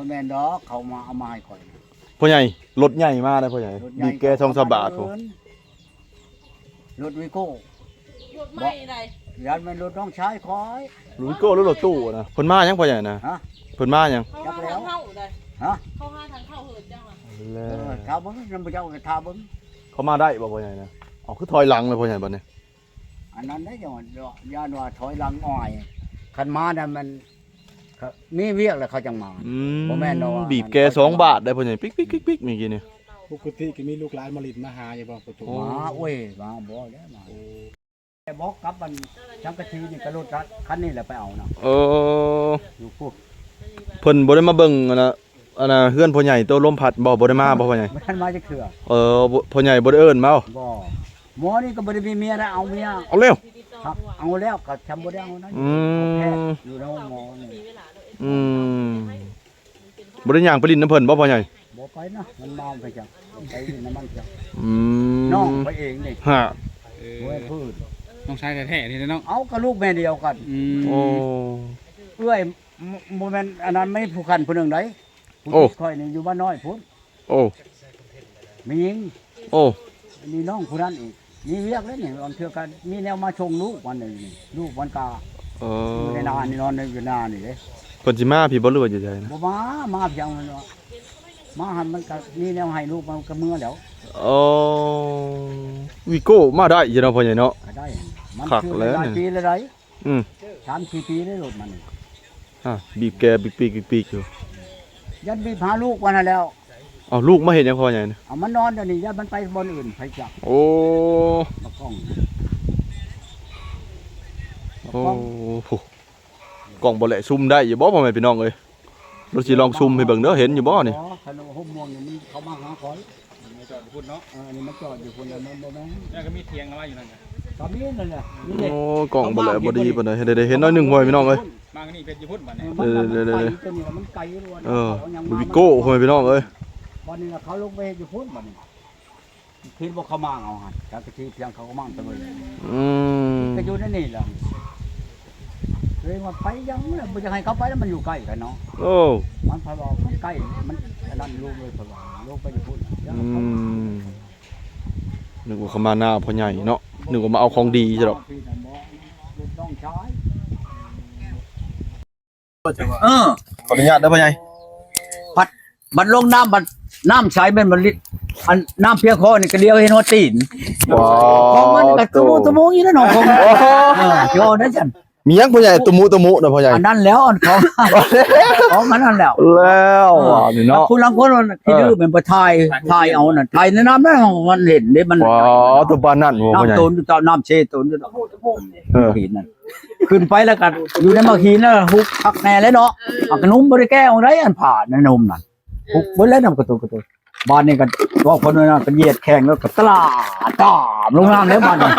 ບໍ່ແມ່ນດອກ ເຂົາມາເອົາມາໃຫ້ຂ້ອຍນະ. ພໍ່ໃຫຍ່ ລົດໃຫຍ່ມາເດ້ພໍ່ໃຫຍ່ ລົດໃຫຍ່ ບີບແກສອງສາມບາດພຸ້ນ. ລົດວີໂກ້ ລົດໃໝ່ໃດ ຢ້ານແມ່ນລົດນ້ອງຊາຍຂ້ອຍ. ລົດວີໂກ້ຫຼືລົດຕູ້ນະ? ເພິ່ນມາຫຍັງພໍ່ໃຫຍ່ນະ? ຮະ? ເພິ່ນມາຫຍັງ? ເຂົາຫາທາງເຂົ້າເດີ ຮະ? ເຂົາຫາທາງເຂົ້າເດີ ເຈົ້າຫາ ເອີ ຖ້າເບິ່ງນຳເຈົ້າກໍຖ້າເບິ່ງ. ເຂົາມາໄດ້ບໍ່ພໍ່ໃຫຍ່ນະ? ເອົາ ຄືຖອຍຫຼັງເລີຍພໍ່ໃຫຍ່ບັດນີ້. ອັນນັ້ນໄດ້ ຢ້ານວ່າ ຢ້ານວ່າຖອຍຫຼັງອ້ອຍ ຄັນມານະມັນ ມີວຽກແລ້ວເຂົາຈັ່ງມາ. ອືມ ບໍ່ແມ່ນດອກວ່າ ບີບແກສອງບາດໄດ໋ພໍ່ໃຫຍ່ ປິກໆໆໆ ເມື່ອກີ້ນີ້. ປົກກະຕິກໍມີລູກຫຼານມາຫຼິ້ນມາຫາຢູ່ບໍ່ປະຕູ? ມາ ໂອ້ຍ ມາບໍ່ແລ້ວມາ. ໂອ້ ບອກກັບອັນສັງກະສີນີ້ກໍລົດຄັນນີ້ແຫຼະໄປເອົານະ. ເອີ ຢູ່ພຸ້ນ ເພິ່ນບໍ່ໄດ້ມາເບິ່ງອັນນະ ອັນນະ ເຮືອນພໍ່ໃຫຍ່ໂຕລົມພັດບໍ່? ບໍ່ໄດ້ມາບໍ່ພໍ່ໃຫຍ່? ບໍ່ທັນມາຈັກເທື່ອ. ເອີ ພໍ່ໃຫຍ່ບໍ່ໄດ້ເອີ້ນມາ? ບໍ່ ໝໍນີ້ກໍບໍ່ໄດ້ມີເມຍນະ ເອົາເມຍ ເອົາແລ້ວ ເອົາແລ້ວ ກໍຈຳບໍ່ໄດ້ເອົານະ. ອືມ ຢູ່ນຳໝໍນີ້. ອືມ ບໍ່ໄດ້ຍ່າງໄປຫຼິ້ນນຳເພິ່ນບໍ່ພໍ່ໃຫຍ່? ບໍ່ໄປນະ ມັນເມົາໄປຈັກ ໄປຫຼິ້ນນຳມັນຈັກ. ອືມ ນ້ອງຂ້ອຍເອງນີ້ ຮະ ບໍ່ແມ່ນຜູ້ອື່ນ ນ້ອງຊາຍແທ້ໆນີ້ເນາະ. ເອົາ ກໍລູກແມ່ດຽວກັນ. ອືມ ໂອ້ ເອື້ອຍ ບໍ່ແມ່ນອັນນັ້ນ ມີຜູ້ຄັນຜູ້ໜຶ່ງໃດ໋. ຜູ້ ໂອ້ ຕິດຂ້ອຍນີ້ຢູ່ບ້ານນ້ອຍພຸ້ນ. ໂອ້ ມີຍິງ. ໂອ້ ມີນ້ອງຜູ້ນັ້ນອີກ ມີວຽກແລ້ວນີ້ ບາງເທື່ອກໍມີແນວມາສົ່ງລູກມັນນີ້ ລູກມັນກໍ ເອີ ຢູ່ໃນນານີ້ ນອນຢູ່ນານີ້ເດ້. ເພິ່ນຊິມາພີ້ບໍ່ ຫຼືວ່າຢູ່ໃສນະ? ບໍ່ມາ ມາພຽງມັນວ່າ ມາຫັ້ນມັນກໍມີແນວໃຫ້ລູກມັນກໍເມືອແລ້ວ. ໂອ້ ວີໂກ້ມາໄດ້ຢູ່ເນາະພໍ່ໃຫຍ່ເນາະ. ກໍໄດ້ ມັນ ຄັກແລ້ວ ຫຼາຍປີແລ້ວໄດ໋. ອືມ ສາມສີ່ປີແລ້ວລົດມັນ ຮະ ບີບແກປິກໆໆໆຢູ່. ຢ້ານບີບຫາລູກມັນຫັ້ນແລ້ວ. ເອົາ ລູກມາເຮັດຫຍັງພໍ່ໃຫຍ່ນະ? ເອົາ ມັນນອນດຽວນີ້ ຢ້ານມັນໄປບ່ອນອື່ນ ໃຜຈັກ. ໂອ້ ບັກກ້ອງ ໂອ້ ບັກກ້ອງ ໂຫ ກ້ອງບໍ່ແຫຼະຊຸ່ມໄດ້ຢູ່ບໍ່ ພໍ່ແມ່ພີ່ນ້ອງເອີຍ? ລົດຊິລອງຊຸ່ມໃຫ້ເບິ່ງເດີ ເຫັນຢູ່ບໍ່ນີ້? ບໍ່ ຄັນວ່າຫົກໂມງນີ້ມັນເຂົ້າມາຫາຂ້ອຍ. ມາຈອດຢູ່ພຸ້ນເນາະ. ເອີ ອັນນີ້ມັນຈອດຢູ່ພຸ້ນ ແລ້ວມັນບໍ່ແມ່ນ ແລ້ວກໍມີຖຽງເອົາໄວ້ຢູ່ນັ້ນນະ. ກໍມີນັ້ນແຫຼະ ນີ້ເດ້ ໂອ້ ກ້ອງບໍ່ແຫຼະ ບໍ່ດີປານໃດ ເຫັນ ໄດ້ເຫັນໜ້ອຍໜຶ່ງ ພໍ່ແມ່ພີ່ນ້ອງເອີຍ. ມານີ້ເປັນຢູ່ພຸ້ນບັດນີ້ ເອີ ມັນໄກ ເອີ ເອີ ບໍ່ມີໂກ້ ພໍ່ແມ່ພີ່ນ້ອງເອີຍ. ບັດນີ້ລະເຂົາລົງໄປເຮັດຢູ່ພຸ້ນບັດນີ້ ເຫັນບໍ່ ເຂົາມາເອົາຫັ້ນ ຈັກກະຊິພຽງເຂົາກໍມາຕະເວີຍ. ອືມ ກໍຢູ່ໃນນີ້ແຫຼະ ເລີຍວ່າໄປຫຍັງລະ ບໍ່ຢາກໃຫ້ເຂົາໄປແລ້ວ ມັນຢູ່ໃກ້ກັນເນາະ. ໂອ້ ມັນເພິ່ນວ່າມັນໃກ້ ມັນອັນນັ້ນ ລົງເລີຍ ເພິ່ນວ່າລົງໄປຢູ່ພຸ້ນ. ອືມ ນຶກວ່າເຂົາມານາພໍ່ໃຫຍ່ເນາະ ນຶກວ່າມາເອົາຂອງດີຊະດອກ. ເອີ ຂໍອະນຸຍາດເດີພໍ່ໃຫຍ່. ບັດ ບັດລົງນ້ຳ ບັດນ້ຳໃສແມ່ນມັນລິດ ອັນນ້ຳພຽງຄໍນີ້ກໍດຽວເຫັນຫົວຕີນ. ວ້າວ ຂອງມັນກໍຕະມຸຕະມຸຢູ່ນະ ຂອງມັນ. ໂອ້ໂຫ ເອີ ຊິເວົ້າໄດ້ຊັ້ນ ມີຫຍັງພໍ່ໃຫຍ່ ຕະມຸຕະມຸນະພໍ່ໃຫຍ່? ອັນນັ້ນແຫຼະ ອັນຂອງ ຂອງອັນນັ້ນແຫຼະ ແລ້ວ ເອີ ອັນນີ້ເນາະ ຜູ້ລາງຄົນມັນຂີ້ດື້ ເອີ ແມ່ນບໍ່ຖ່າຍ ຖ່າຍເອົານັ້ນ ຖ່າຍໃນນ້ຳນັ້ນ ມັນເຫັນເດ້ ມັນ ວ້າວ ຕົວປານນັ້ນບໍ່ພໍ່ໃຫຍ່? ນ້ຳໂຕນຢູ່ ນ້ຳເຊໂຕນຢູ່ ເອີ ເຫັນນັ້ນ ຂຶ້ນໄປແລ້ວກໍຢູ່ໃນໝາກຫີນນະ ຮຸບຄັກແນ່ແຫຼະເນາະ. ເອີ ອາ ກະນຸ່ມບໍ່ໄດ້ແກ້ອອກໄດ໋ ອັນຜ້າໃນນຸ່ມນັ້ນ ຮຸບເບິດແລ້ວ ນຳກະຕຸກກະຕຸກ. ບາດນີ້ກໍເວົ້າຄົນນັ້ນກໍຢຽດແຂ້ງແລ້ວກໍຕະຫຼາຕາມລົງນ້ຳແລ້ວ. ບາດນີ້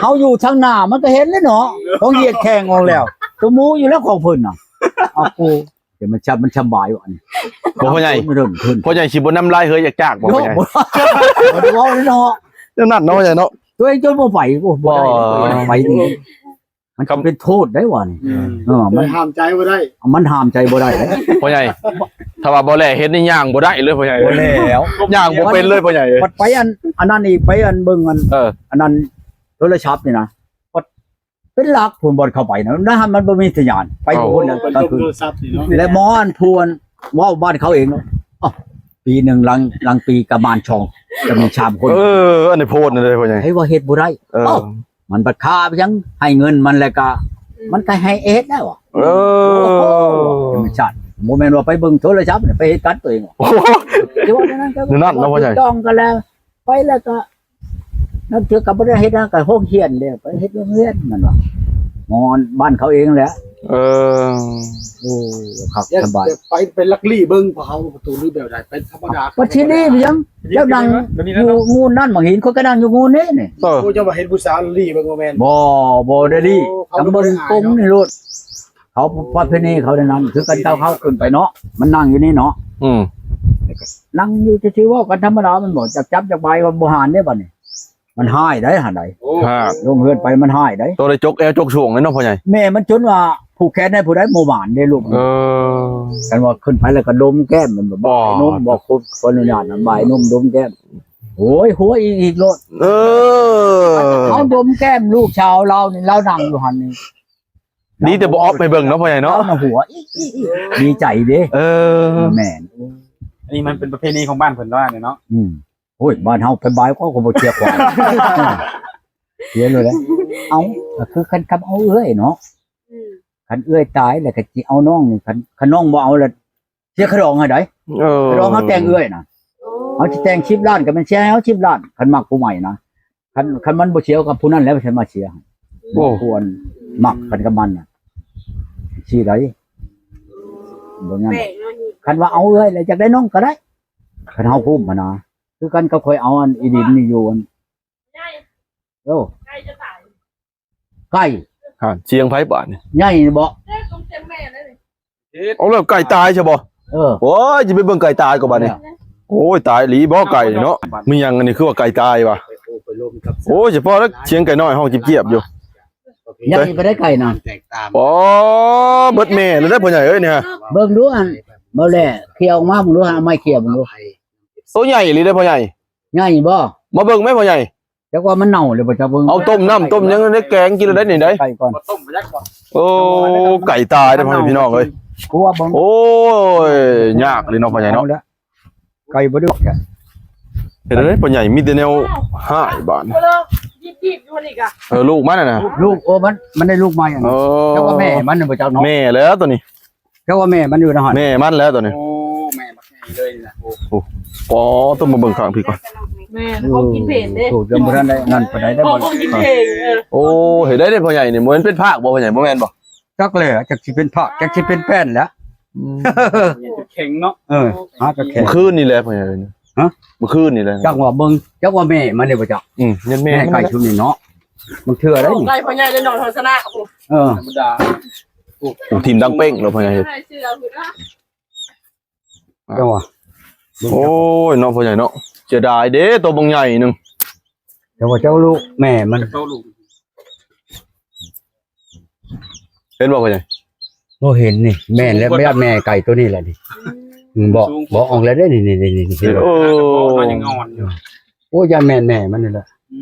ເຮົາຢູ່ທາງໜ້າມັນກໍເຫັນແລ້ວເນາະ ຂອງຢຽດແຂ້ງອອກແລ້ວ ຕົວໝູຢູ່ແລ້ວຂອງເພິ່ນນະ. ເອົາ ໂອ້ ດຽວມັນສະ ມັນສະບາຍວະນີ້ ບໍ່ພໍ່ໃຫຍ່? ພໍ່ໃຫຍ່ຊິບໍ່ນ້ຳລາຍເຮີຍຢາກຈາກບໍ່ພໍ່ໃຫຍ່? ບໍ່ໄດ້ເວົ້າເນາະ ແນວນັ້ນເນາະພໍ່ໃຫຍ່ເນາະ. ຕົວເອງຈົນບໍ່ໄປ ໂອ້ ບໍ່ໄດ້ ບໍ່ໄປນີ້ ມັນເປັນໂທດໄດ໋ຫວານີ້. ອືມ ເອີ ມັນຫ້າມໃຈບໍ່ໄດ້ ມັນຫ້າມໃຈບໍ່ໄດ້ເດ້ພໍ່ໃຫຍ່. ຖ້າວ່າບໍ່ແລເຮັດນີ້ຍ່າງບໍ່ໄດ້ເລີຍພໍ່ໃຫຍ່ ບໍ່ແລ້ວ ຍ່າງບໍ່ເປັນເລີຍພໍ່ໃຫຍ່. ບັດໄປອັນ ອັນນັ້ນອີກ ໄປອັນເບິ່ງອັນ ເອີ ອັນນັ້ນໂທລະສັບນີ້ນະ ບັດເປັນຫຼັກພຸ້ນ ບ່ອນເຂົ້າໄປນະ ນັ້ນມັນບໍ່ມີສັນຍານ ໄປພຸ້ນນະ ເປັນລົມໂທລະສັບນີ້ເນາະ. ແລະໝໍອັນຜູ້ອັນເວົ້າບ້ານເຂົາເອງເນາະ ເອົ້າ ປີໜຶ່ງຫຼັງ ຫຼັງປີກະມານສອງ ກະມີສາມຄົນ. ເອີ ອັນນີ້ໂພດນະເດ້ພໍ່ໃຫຍ່ ໃຜວ່າເຮັດບໍ່ໄດ້. ເອີ ເອົ້າ ມັນບັດຄາໄປຫຍັງ ໃຫ້ເງິນມັນແລ້ວກະ ມັນກະໃຫ້ເຮັດແລ້ວ. ເອີ ໂອ້ໂຫ ທຳມະຊາດ ບໍ່ແມ່ນວ່າໄປເບິ່ງໂທລະສັບ ໄປເຮັດກັນຕົວເອງ. ໂອ້ໂຫ ຊິວ່າແນວນັ້ນກໍ ແນວນັ້ນເນາະພໍ່ໃຫຍ່ ຕ້ອງກັນແລ້ວ ໄປແລ້ວກໍ ນັ້ນເທື່ອກໍບໍ່ໄດ້ເຮັດນະ ກໍໂຮງຮຽນເດ້ ໄປເຮັດໂຮງຮຽນ ມັນວ່າ ໝໍບ້ານເຂົາເອງແຫຼະ. ເອີ ໂອ້ ຄັກສະບາຍ ໄປ ໄປລັກລີ້ເບິ່ງພວກເຂົາປະຕູ ຫຼືແບບໃດ ໄປທຳມະດາ ບັດທີນີ້ຫຍັງ ເຈົ້ານັ່ງຢູ່ງູນນັ້ນ ບາງເຫັນຂ້ອຍກໍນັ່ງຢູ່ງູນນີ້ນີ້. ເອີ ໂອ້ ເຈົ້າວ່າເຫັນຜູ້ສາວລີ້ເບິ່ງບໍ່ແມ່ນ? ບໍ່ ບໍ່ໄດ້ລີ້ ໂອ້ ເບິ່ງກົງນີ້ໂລດ. ເຂົາປະເພນີເຂົາແນວນັ້ນ ຄືກັນເຈົ້າເຂົາຂຶ້ນໄປເນາະ ມັນນັ່ງຢູ່ນີ້ເນາະ. ອືມ ນັ່ງຢູ່ຊື່ໆ ເວົ້າກັນທຳມະດາ ມັນບໍ່ຈັກຈັບຈັກບາຍ ບໍ່ຫັນເດ້ບັດນີ້ ມັນຮ້າຍໄດ໋ ຫັ້ນໃດ ໂອ້ ຮ້າຍ ລົງເຮືອນໄປມັນຮ້າຍໄດ໋. ໂຕໄດ້ຈົກແອວຈົກສວງເລີຍເນາະພໍ່ໃຫຍ່. ແມ່ມັນຈົນວ່າ ຜູກແຂນໃຫ້ຜູ້ໃດບໍ່ໝານເດ້ລູກ. ເອີ ຄັນວ່າຂຶ້ນໄປແລ້ວກໍດົມແກ້ມ ມັນບໍ່ ບໍ່ ບາຍນົມ ບໍ່ ບໍ່ ຂໍອະນຸຍາດນະ ບາຍນົມດົມແກ້ມ. ໂອ້ຍ ຫົວອີກ ອີກໂລດ. ເອີ ເຮົາດົມແກ້ມລູກສາວລາວນີ້ ລາວນັ່ງຢູ່ຫັ້ນນີ້ ດີແຕ່ບໍ່ອອບໃຫ້ເບິ່ງເນາະ ພໍ່ໃຫຍ່ເນາະ. ລາວນະຫົວອີກ ອີກ ອີກ ດີໃຈເດ້. ເອີ ແມ່ນ. ອັນນີ້ມັນເປັນປະເພນີຂອງບ້ານເພິ່ນວ່ານີ້ເນາະ. ອືມ ໂອ້ຍ ບ້ານເຮົາໄປບາຍ ເຂົາກໍບໍ່ເຊຍຄວາມ ເຊຍໂລດແຫຼະ. ເອົ້າ ກໍຄືກັນກັບເອົາເອື້ອຍເນາະ. ອືມ ຄັນເອື້ອຍຕາຍແລ້ວກໍຊິເອົານ້ອງນີ້ ຄັນ ຄັນນ້ອງບໍ່ເອົາແລ້ວ ເສຍຄ່າດອງໃຫ້ໃດ. ເອີ ຄ່າດອງເຮົາແຕ່ງເອື້ອຍນະ ໂອ້ ເຮົາຊິແຕ່ງສິບລ້ານກໍແມ່ນເສຍໃຫ້ເຮົາສິບລ້ານ ຄັນມັກຜູ້ໃໝ່ນະ. ຄັນ ຄັນມັນບໍ່ເສຍກັບຜູ້ນັ້ນແລ້ວ ໃຜມາເສຍໃຫ້? ໂອ້ ບໍ່ຄວນມັກກັນກັບມັນນະ ຊິໄດ້ ບໍ່ນັ້ນ. ແປກເນາະ ຄັນວ່າເອົາເອື້ອຍແລ້ວ ຢາກໄດ້ນ້ອງກໍໄດ້ ຄັນເຮົາກຸ້ມຫັ້ນນະ. ຄືກັນກັບຂ້ອຍເອົາອັນອີດິນນີ້ຢູ່ອັນ ໂອ້ ໄກ່ ຫັ້ນ ສຽງໃຜບາດນີ້ ໃຫຍ່ບໍ່? ເອົາແລ້ວ ໄກ່ຕາຍໃຊ່ບໍ່? ເອີ ໂອ້ຍ ຈະໄປເບິ່ງໄກ່ຕາຍກ່ອນບາດນີ້. ໂອ້ຍ ຕາຍອີ່ຫຼີບໍ່ໄກ່ເນາະ. ມີຫຍັງອັນນີ້ ຄືວ່າໄກ່ຕາຍວະ? ໂອ້ຍ ສະເພາະແລ້ວ ສຽງໄກ່ນ້ອຍຮ້ອງຈຽບໆຢູ່. ໃຫຍ່ບໍ່ໄດ້ໄກ່ນະ. ອໍ ເບິດແມ່ແລ້ວເດີພໍ່ໃຫຍ່ເອີຍນີ້. ເບິ່ງດູ ອັນ ບໍ່ແລ ເຄຍອອກມາເບິ່ງດູ ເອົາໄມ້ເຄຍເບິ່ງດູ. ໂຕໃຫຍ່ອີ່ຫຼີເດ້ພໍ່ໃຫຍ່. ໃຫຍ່ບໍ່? ມາເບິ່ງແມ້ພໍ່ໃຫຍ່. ຈັກວ່າມັນເນົ່າແລ້ວບໍ່ຈັກເບິ່ງ. ເອົາຕົ້ມນ້ຳຕົ້ມຫຍັງໃນແກງກິນແລ້ວໄດ້ນີ້ໄດ໋. ໄກ່ກ່ອນ ໂອ້ ໄກ່ຕາຍເດ້ພໍ່ແມ່ພີ່ນ້ອງເອີຍ. ກົວເບິ່ງ ໂອ້ຍ ຍາກເລີຍເນາະພໍ່ໃຫຍ່ເນາະ. ເອົາລະ ໄກ່ບໍ່ດຸແທ້ ເຮັດໄດ້ພໍ່ໃຫຍ່ ມີແຕ່ແນວຮ້າຍບາດ. ເອີ ລູກມັນນະ ລູກ ໂອ້ ມັນ ມັນໄດ້ລູກໃໝ່. ເອີ ເຈົ້າວ່າແມ່ມັນບໍ່ຈັກເນາະ. ແມ່ແລ້ວໂຕນີ້ ເຈົ້າວ່າແມ່ມັນຢູ່ນະຫັ້ນ. ແມ່ມັນແລ້ວໂຕນີ້. ໂອ້ ແມ່ບັກໃຫຍ່ເລີຍນີ້ນະ. ໂອ້ ໂອ້ ຕ້ອງມາເບິ່ງຂ້າງພີ້ກ່ອນ. ແມ່ນ ຂອງກິນເພງເດ້. ໂອ້ ຍັງບໍ່ທັນໄດ້ນັ້ນປານໃດເດ້. ຂອງກິນເພງ. ເອີ ໂອ້ ເຮັດໄດ້ເດ້ພໍ່ໃຫຍ່ນີ້. ບໍ່ແມ່ນເປັນພາກບໍ່ພໍ່ໃຫຍ່? ບໍ່ແມ່ນບໍ່? ຈັກແຫຼະ ຈັກຊິເປັນພາກ ຈັກຊິເປັນແປ້ນແຫຼະ. ອືມ ແຂງເນາະ. ເອີ ຫາກະແຂງ. ມື້ຄືນນີ້ແຫຼະພໍ່ໃຫຍ່. ຮະ? ມື້ຄືນນີ້ແຫຼະ. ຈັກວ່າເບິ່ງ ຈັກວ່າແມ່ມັນນີ້ບໍ່ຈັກ. ອືມ ແມ່ນແມ່ ແມ່ໄກ່ຊຸມນີ້ເນາະ. ບາງເທື່ອໄດ້ນີ້ ໄກ່ພໍ່ໃຫຍ່ໄດ້ນອນທັດສະນະ. ເອີ ທຳມະດາ. ໂອ້ ໂອ້ ທີມດັງເປ້ງເນາະພໍ່ໃຫຍ່. ໃສ່ເສື້ອພຸ້ນນະ. ຈັ່ງວ່າ ໂອ້ຍ ເນາະພໍ່ໃຫຍ່ເນາະ. ເສຍດາຍເດ້ ໂຕບັກໃຫຍ່ໜຶ່ງ. ຈັ່ງວ່າເຈົ້າລູກແມ່ມັນ ໂຕລູກ ເຫັນບໍ່ພໍ່ໃຫຍ່? ບໍ່ເຫັນນີ້. ແມ່ນແລ້ວ ຍາດແມ່ໄກ່ໂຕນີ້ແຫຼະນີ້. ອືມ ອືມ ບໍ່ ບໍ່ອອກແລ້ວເດ້ນີ້ ນີ້ ນີ້ ນີ້. ໂອ້ ໂອ້ ຢ້ານແມ່ນແມ່ມັນນີ້ແຫຼະ. ອື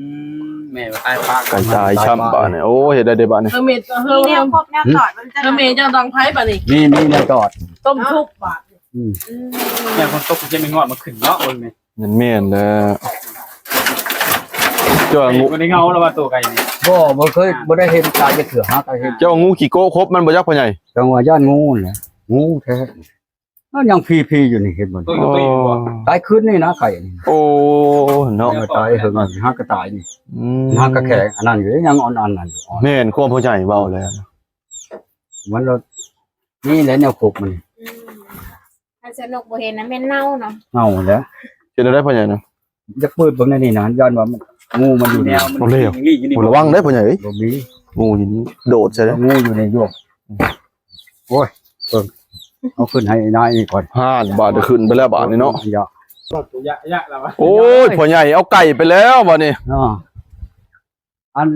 ມ ແມ່ຕາຍປາກ ໄກ່ຕາຍຊ້ຳບາດນີ້. ໂອ້ ເຮັດໄດ້ເດ້ບາດນີ້. ເອີ ແມ່ ເອີ ແມ່ເຈົ້າຕັ້ງໄຟບາດນີ້. ມີ ມີແນວຕອດ ຕົ້ມຊຸບບາດ. ອືມ ອືມ ແມ່ຝົນຕົກ ຈະໄປງອດມາຂຶ້ນເນາະ ເບິ່ງນີ້. ແມ່ນແຫຼະ. ເຈົ້າ ໄກ່ ງ- ບໍ່ໄດ້ເຫງົາແລ້ວວ່າໂຕໄກ່ນີ້. ບໍ່ ບໍ່ເຄີຍ ອ່າ ບໍ່ໄດ້ເຫັນຕາຈັກເທື່ອ. ຫາກໍເຫັນ ເຈົ້າ ງູຂີ້ໂກະຄົບມັນບໍ່ຈັກພໍ່ໃຫຍ່? ຈັ່ງວ່າຢ້ານງູແຫຼະ ງູແທ້. ມັນຍັງພີໆຢູ່ນີ້ ເຫັນບໍ່? ໂຕຢູ່ ໂອ້ ຕາຍຄືນນີ້ນະ ໄກ່ນີ້. ໂອ້ ເນາະ ຕາຍເຫິງ ຫາກໍຕາຍນີ້. ອືມ ຫາກໍແຂງອັນນັ້ນຢູ່ ຍັງອ່ອນໆນັ້ນຢູ່. ແມ່ນ ຄວາມພໍ່ໃຫຍ່ເວົ້າແລ້ວ ມັນ ນີ້ແຫຼະແນວຄົບມັນ. ອືມ ຄັນສະໜຸກບໍ່ເຫັນນະ ແມ່ນເນົ່າເນາະ. ເນົ່າແລ້ວ. ເຮັດແນວໃດພໍ່ໃຫຍ່ນະ? ຢາກເປີດເບິ່ງໃນນີ້ນະ ຢ້ານວ່າມັນ ງູມັນຢູ່ນີ້. ບໍ່ແລ້ວ ລະວັງເດ້ພໍ່ໃຫຍ່ເອີຍ. ບໍ່ມີ ງູຢູ່ນີ້ ໂດດໃສ່ເດ້. ງູຢູ່ໃນຢູ່. ໂອ້ຍ ເບິ່ງ ເອົາຂຶ້ນໃຫ້ນາຍນີ້ກ່ອນ. ຫານ ບາດຂຶ້ນໄປແລ້ວບາດນີ້ເນາະ. ໂອ້ຍ ພໍ່ໃຫຍ່ເອົາໄກ່ໄປແລ້ວບາດນີ້. ອັນ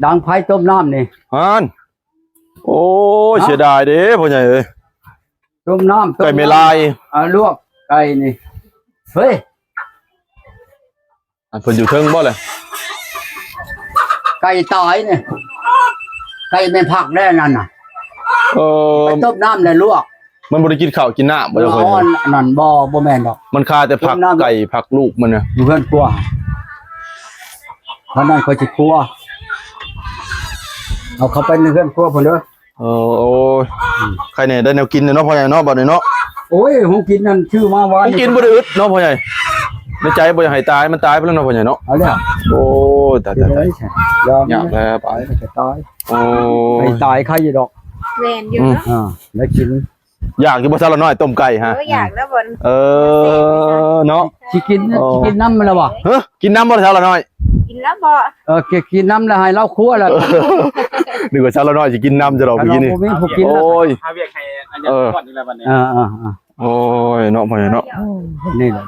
ດັງໄຟຕົ້ມນ້ຳນີ້ ຫັ້ນ. ໂອ້ຍ ເນາະ ເສຍດາຍເດ້ພໍ່ໃຫຍ່ເອີຍ. ຕົ້ມນ້ຳ ຕົ້ມນ້ຳ ໄກ່ແມ່ລາຍ ເອົາລວກໄກ່ນີ້. ເຮີ້ຍ ອັນເພິ່ນຢູ່ເທິງບໍ່ລະ? ໄກ່ຕາຍນີ້ ໄກ່ແມ່ນຜັກແດ່ນັ້ນນະ. ເອີ ໄປຕົ້ມນ້ຳແລ້ວລວກ. ມັນບໍ່ໄດ້ກິນເຂົ້າກິນນ້ຳບໍ່? ເອີ ເຈົ້າຂ້ອຍ ອັນນັ້ນບໍ່ ບໍ່ແມ່ນດອກ. ມັນຄາແຕ່ຜັກ ຕົ້ມນ້ຳ ໄກ່ ຜັກລູກມັນນະ ຢູ່ເຮືອນຄົວ. ອັນນັ້ນຂ້ອຍຊິຄົວ ເອົາເຂົ້າໄປໃນເຮືອນຄົວພຸ້ນເດີ. ເອີ ໂອ້ຍ ອືມ ໃຄແດ່ໄດ້ແນວກິນເນາະ ພໍ່ໃຫຍ່ເນາະ ບັດນີ້ເນາະ. ໂອ້ຍ ຂອງກິນນັ້ນຊື້ມາວານ ຂອງກິນບໍ່ໄດ້ອຶດເນາະພໍ່ໃຫຍ່. ໃນໃຈບໍ່ຢາກໃຫ້ຕາຍ ມັນຕາຍໄປແລ້ວເນາະພໍ່ໃຫຍ່ເນາະ. ເອົາແລ້ວ ໂອ້ຍ ຕາຍ ຕາຍ ຕາຍ ຍາກແລ້ວບາດ. ຕາຍ ໂອ້ຍ ໃຫ້ຕາຍໃຄຢູ່ດອກ. ແມ່ນຢູ່ເນາະ. ອືມ ອ່າ ໄດ້ກິນ. ຢາກຢູ່ບໍ່ສາວລາວນ້ອຍຕົ້ມໄກ່ຫະ? ເອີ ຢາກແລ້ວບໍ່. ເອີ ເນາະ ຊິກິນ ໂອ້ ຊິກິນນຳແລ້ວບໍ່? ຮະ ກິນນຳບໍ່ສາວລາວນ້ອຍ? ກິນແລ້ວບໍ່? ເອີ ກິນ ກິນນຳແລ້ວໃຫ້ລາວຄົວແລ້ວ. ນຶກວ່າສາວລາວນ້ອຍຊິກິນນຳຈະດອກມື້ກີ້ນີ້. ບໍ່ມີຜູ້ກິນແລ້ວ. ໂອ້ຍ ຫາວຽກໃຫ້ອັນ ເອີ ກ່ອນອີກແລ້ວບັດນີ້. ເອີ ເອີ ເອີ ໂອ້ຍ ເນາະ ພໍ່ໃຫຍ່ເນາະ. ນີ້ແຫຼະ.